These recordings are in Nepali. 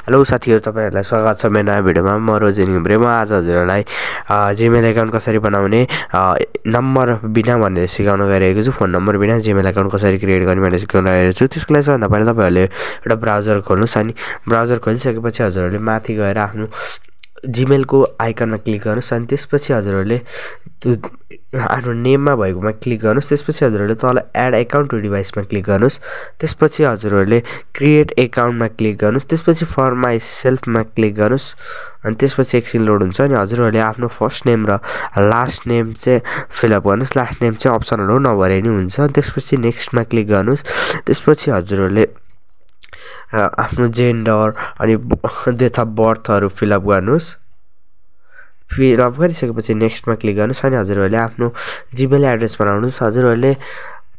हेलो साथीहरु, तपाईहरुलाई स्वागत छ मेरो नयाँ भिडियोमा। म रोजिन घिम्रे। म आज हजुरहरुलाई जीमेल अकाउन्ट कसरी बनाउने, नम्बर बिना भनेर सिकाउन गइरहेको छु। फोन नम्बर बिना जीमेल अकाउन्ट कसरी क्रिएट गर्ने भनेर सिकाउन गइरहेको छु। त्यसको लागि सबभन्दा पहिला तपाईहरुले एउटा ब्राउजर खोल्नुस् अनि ब्राउजर खोलिसकेपछि हजुरहरुले माथि गएर आफ्नो जीमेलको आइकनमा क्लिक गर्नुस् अनि त्यसपछि हजुरहरुले आफ्नो नेममा भएकोमा क्लिक गर्नुस्। त्यसपछि हजुरहरुले तल एड अकाउन्ट टु डिभाइसमा क्लिक गर्नुस्। त्यसपछि हजुरहरुले क्रिएट अकाउन्टमा क्लिक गर्नुस्। त्यसपछि फर माइ सेल्फमा क्लिक गर्नुस् अनि त्यसपछि एकछिन लोड हुन्छ अनि हजुरहरुले आफ्नो फर्स्ट नेम र लास्ट नेम चाहिँ फिलअप गर्नुस्। लास्ट नेम चाहिँ अप्सनहरु नभरे नि हुन्छ। त्यसपछि नेक्स्टमा क्लिक गर्नुस्। त्यसपछि हजुरहरुले आफ्नो जेन्डर अनि डेट अफ बर्थहरु फिलअप गर्नुस्। फिलअप गरिसकेपछि नेक्स्टमा क्लिक गर्नुस् अनि हजुरहरुले आफ्नो जीमेल एड्रेस बनाउनुस्। हजुरहरुले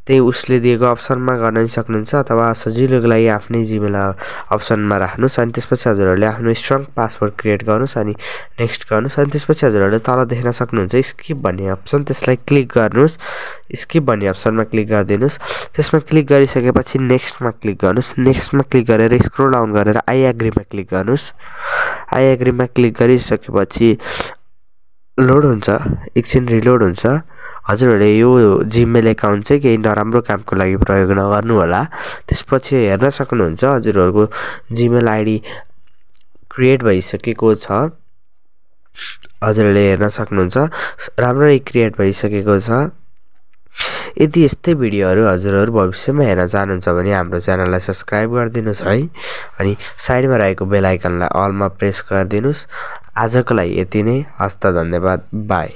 त्यही उसले दिएको अप्सनमा गर्न सक्नुहुन्छ अथवा सजिलोको लागि आफ्नै जीमेल अप्सनमा राख्नुस् अनि त्यसपछि हजुरहरुले आफ्नो स्ट्रङ पासवर्ड क्रिएट गर्नुस् अनि नेक्स्ट गर्नुस् अनि त्यसपछि हजुरहरुले तल देख्न सक्नुहुन्छ स्किप भन्ने अप्सन, त्यसलाई क्लिक गर्नुस्। स्किप भन्ने अप्सनमा क्लिक गरिदिनुस्। त्यसमा क्लिक गरिसकेपछि नेक्स्टमा क्लिक गर्नुस्। नेक्स्टमा क्लिक गरेर स्क्रोल डाउन गरेर आई एग्रीमा क्लिक गर्नुस्। आई एग्रीमा क्लिक गरिसकेपछि लोड हुन्छ, एकछिन रिलोड हुन्छ। हजुरहरुले यो जीमेल अकाउन्ट चाहिँ केही नराम्रो कामको लागि प्रयोग नगर्नु होला। त्यसपछि हेर्न सक्नुहुन्छ हजुरहरुको जीमेल आइडी क्रिएट भइसकेको छ। हजुरहरुले हेर्न सक्नुहुन्छ राम्ररी क्रिएट भइसकेको छ। यदि यस्तै भिडियोहरु हजुरहरु भविष्यमा हेर्न चाहनुहुन्छ भने हाम्रो च्यानललाई सब्स्क्राइब गरिदिनुस् है अनि साइडमा रहेको बेल आइकनलाई अलमा प्रेस गरिदिनुस्। आजको लागि यति नै। हस्त, धन्यवाद, बाइ।